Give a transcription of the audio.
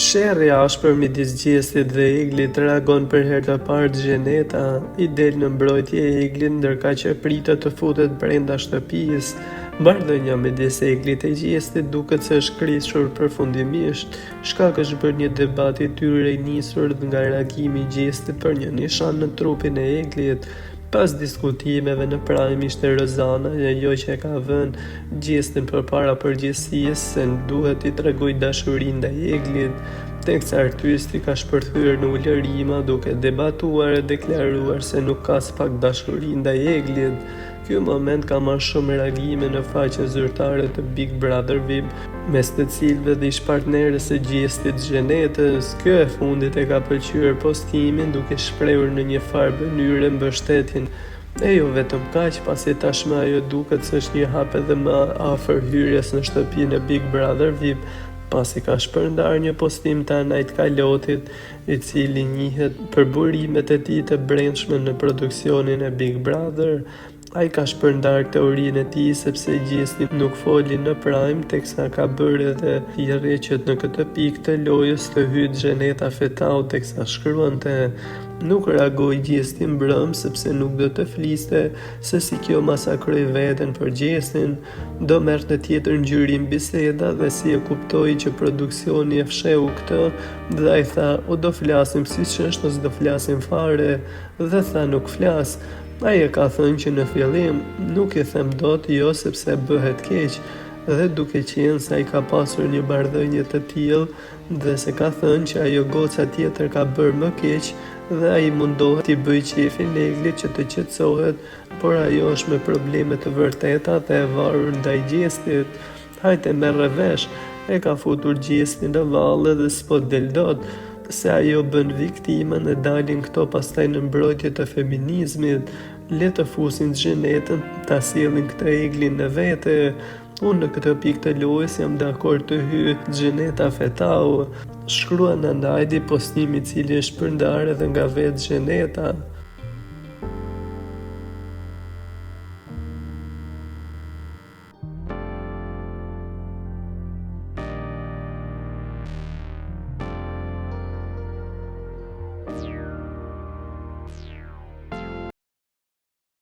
Sherri i ashpër midis Gjestit dhe Eglit reagon për herë të parë Xheneta, i del në mbrojtje Eglit ndërkaq që pritet të futet brenda shtëpisë. Marrëdhënia midis Eglit e Gjestit duket se është krisur përfundimisht. Shkak është bërë një debat i tyre i nisur nga reagimi i Gjestit për një nishan në trupin e Eglit. Pas diskutimeve në Prime ishte Rozana ajo që e ka vënë Gjestin përpara përgjegjësisë se duhet t'i tregojë dashuri ndaj Eglit, teksa artisti ka shpërthyer në ulërima duke debatuar e deklaruar se nuk ka aspak dashuri ndaj Eglit. Ky moment ka marrë shumë reagime në faqen zyrtare të Big Brother VIP, mes të cilëve dhe ish-partneres së Gjestit, Xhenetës. Kjo e fundit e ka pëlqyer postimin duke shprehur në një farë mënyre mbështetjen. E jo vetëm kaq, pasi tashmë ajo duket se është një hap edhe më afër hyrjes në shtëpinë e Big Brother VIP, pasi ka shpërndarë një postim të Anaid Kalotit, i cili njihet për burimet e tij të brendshme në produksionin e Big Brother. Ai ka shpërndarë teorinë e tij sepse Gjesti nuk foli në Prime, teksa ka bërë edhe thirrje që në këtë pikë të lojës të hyjë Xheneta Fetau teksa shkruante Nuk reagoi Gjesti mbrëmë sepse nuk do të fliste se si kjo masakroi veten për Gjestin. Do merrte tjetër ngjyrim biseda dhe si e kuptoi që produksioni e fshehu këtë Dhe ai tha, o do flasim siç është o s'do flasim fare, dhe tha nuk flas. Ai e ka thënë që në fillim, nuk i them dot jo sepse bëhet keq, dhe duke qenë se ai ka pasur një marrëdhënie të tillë dhe se ka thënë që ajo goca tjetër ka bërë më keq dhe ai mundohet t'i bëjë qejfin Eglit që të qetësohet, por ajo është me probleme të vërteta dhe e varur ndaj Gjestit. Hajde merre vesh, e ka futur Gjestin në valle dhe s'po del dot, se ajo bën viktimën e dalin këto pastaj në mbrojtje të feminizmit, le të fusin Xhenetën ta sjellin këtë Eglin në vete, unë në këtë pikë të lojës jam dakord të hyjë Xheneta Fetau, shkruan Anaidi postim i cili është shpërndarë edhe nga vetë Xheneta.